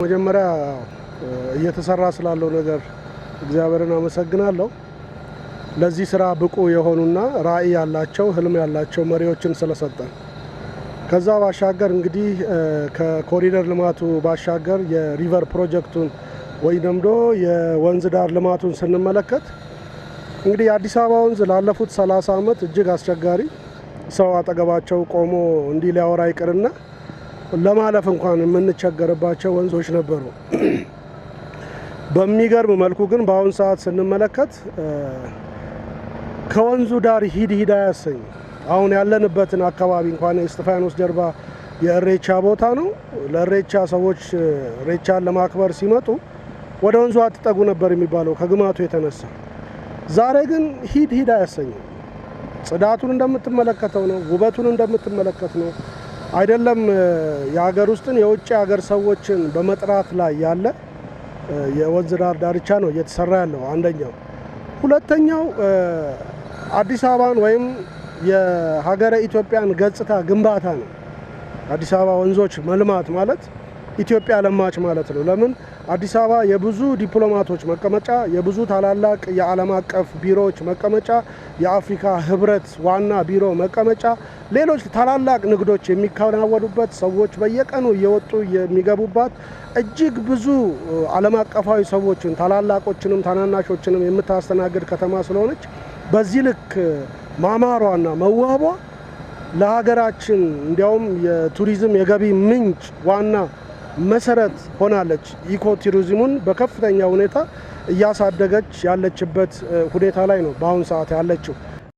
መጀመሪያ እየተሰራ ስላለው ነገር እግዚአብሔርን አመሰግናለሁ። ለዚህ ስራ ብቁ የሆኑና ራዕይ ያላቸው፣ ህልም ያላቸው መሪዎችን ስለሰጠን። ከዛ ባሻገር እንግዲህ ከኮሪደር ልማቱ ባሻገር የ river ፕሮጀክቱን ወይ ደግሞ የወንዝ ዳር ልማቱን ስንመለከት፣ እንግዲህ የአዲስ አበባ ወንዝ ላለፉት 30 ዓመት እጅግ አስቸጋሪ፣ ሰው አጠገባቸው ቆሞ እንዲህ ሊያወራ ይቅርና ለማለፍ እንኳን የምንቸገርባቸው ወንዞች ነበሩ። በሚገርም መልኩ ግን በአሁን ሰዓት ስንመለከት ከወንዙ ዳር ሂድ ሂድ አያሰኝም። አሁን ያለንበትን አካባቢ እንኳን የእስጢፋኖስ ጀርባ የእሬቻ ቦታ ነው። ለእሬቻ ሰዎች እሬቻን ለማክበር ሲመጡ ወደ ወንዙ አትጠጉ ነበር የሚባለው ከግማቱ የተነሳ። ዛሬ ግን ሂድ ሂድ አያሰኝም። ጽዳቱን እንደምትመለከተው ነው። ውበቱን እንደምትመለከት ነው። አይደለም የሀገር ውስጥን የውጭ ሀገር ሰዎችን በመጥራት ላይ ያለ የወንዝ ዳር ዳርቻ ነው እየተሰራ ያለው አንደኛው። ሁለተኛው አዲስ አበባን ወይም የሀገረ ኢትዮጵያን ገጽታ ግንባታ ነው። አዲስ አበባ ወንዞች መልማት ማለት ኢትዮጵያ ለማች ማለት ነው። ለምን? አዲስ አበባ የብዙ ዲፕሎማቶች መቀመጫ፣ የብዙ ታላላቅ የዓለም አቀፍ ቢሮዎች መቀመጫ፣ የአፍሪካ ሕብረት ዋና ቢሮ መቀመጫ፣ ሌሎች ታላላቅ ንግዶች የሚከናወኑበት፣ ሰዎች በየቀኑ እየወጡ የሚገቡባት፣ እጅግ ብዙ ዓለም አቀፋዊ ሰዎችን ታላላቆችንም ታናናሾችንም የምታስተናግድ ከተማ ስለሆነች በዚህ ልክ ማማሯና መዋቧ ለሀገራችን እንዲያውም የቱሪዝም የገቢ ምንጭ ዋና መሰረት ሆናለች። Eco ቱሪዝሙን በከፍተኛ ሁኔታ እያሳደገች ያለችበት ሁኔታ ላይ ነው በአሁን ሰዓት ያለችው።